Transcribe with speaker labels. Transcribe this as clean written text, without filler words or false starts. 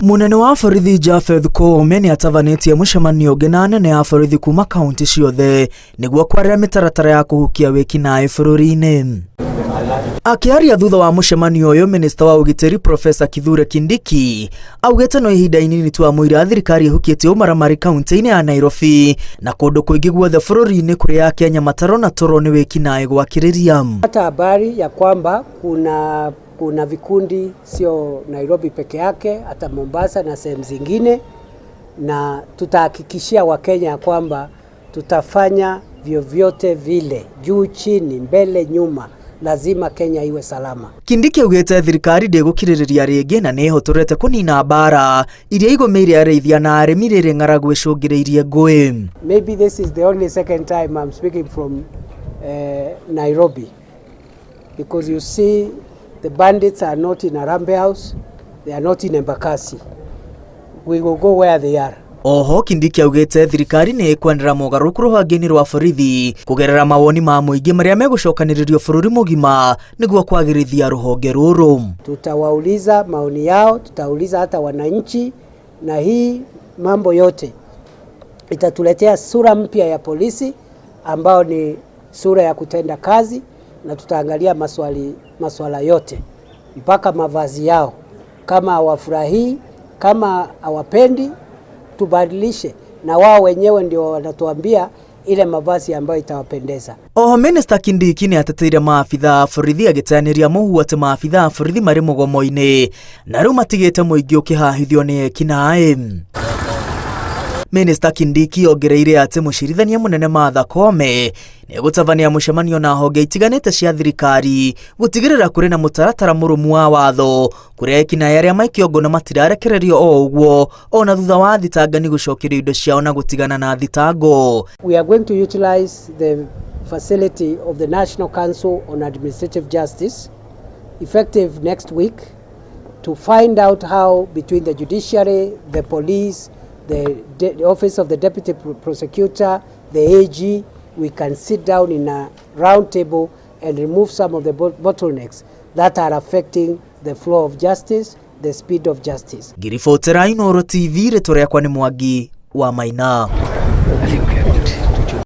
Speaker 1: Munene wa borithi Japheth Koome nĩ atabanĩtie mũcemanio ũngĩ na anene a borithi kuma kaunti ciothe nĩguo kwarĩra mĩtaratara ya kũhukia wĩkinaĩ bũrũri-inĩ. Akĩaria thutha wa mũcemanio ũyũ, minista wa ũgitĩri Profesa Kithure Kindiki augĩte no ihinda inini tu amũira thirikari ĩhukĩtie ũmaramari kaunti-inĩ ya Nairobi na kũndũ kũingĩ guothe bũrũri-inĩ kũrĩa Akenya matarona toro nĩ wĩkinaĩ gwakĩrĩria.
Speaker 2: Pata habari ya kwamba kuna vikundi sio Nairobi peke yake, hata Mombasa na sehemu zingine, na tutahakikishia Wakenya kwamba tutafanya vyovyote vile, juu chini, mbele nyuma, lazima Kenya iwe salama.
Speaker 1: Kindiki augĩte thirikari ndĩgũkirĩrĩria rĩngĩ na nĩ ĩhotorete kũnina mbara iria igũmĩire arĩithia na arĩmi rĩrĩ ng'aragu ĩcũngĩrĩirie ngũĩ.
Speaker 2: Maybe this is the only second time I'm speaking from Nairobi, because you see the bandits are not in Harambee House, they are not in Embakasi. We will go where they are.
Speaker 1: Oho Kindiki augĩte thirikari nĩ ĩkwenderera mogarũrũku rũhonge-inĩ rwa borithi kũgerera mawoni ma mũingĩ marĩa megũcokanĩrĩrio bũrũri mũgima nĩguo kwagĩrithia rũhonge rũrũ.
Speaker 2: Tutawauliza maoni yao, tutauliza hata wananchi, na hii mambo yote itatuletea sura mpya ya polisi ambao ni sura ya kutenda kazi, na tutaangalia maswala yote mpaka mavazi yao, kama hawafurahii, kama hawapendi tubadilishe, na wao wenyewe ndio wanatuambia ile mavazi ambayo itawapendeza.
Speaker 1: Oho Minista Kindiki nĩ ateteire maabitha a borithi agĩteanĩria mũhu atĩ maabitha a borithi marĩ mũgomo-inĩ na rĩu matigĩte mũingĩ ũkĩhahithio nĩ ekinaĩ. Minista Kindiki ongereire atĩ mũcirithania mũnene Martha Koome nĩegũtabania mũcemanio na honge itiganĩte cia thirikari gũtigĩrĩra kũrĩ na mũtaratara mũrũmu wa watho kũrĩa ekinaĩ arĩa maikio ngono matirarekererio o ũguo ona thutha wa thitangani gũcokerio indo ciao na gũtigana na thitango.
Speaker 2: We are going to utilize the facility of the National Council on Administrative Justice effective next week to find out how between the judiciary, the police, the Office of the Deputy Prosecutor, the AG, we can sit down in a round table and remove some of the bottlenecks that are affecting the flow of justice, the speed of justice.
Speaker 1: Ngiribotera Inooro TV, rĩtwa rĩakwa nĩ Mwangi wa Maina.
Speaker 3: I think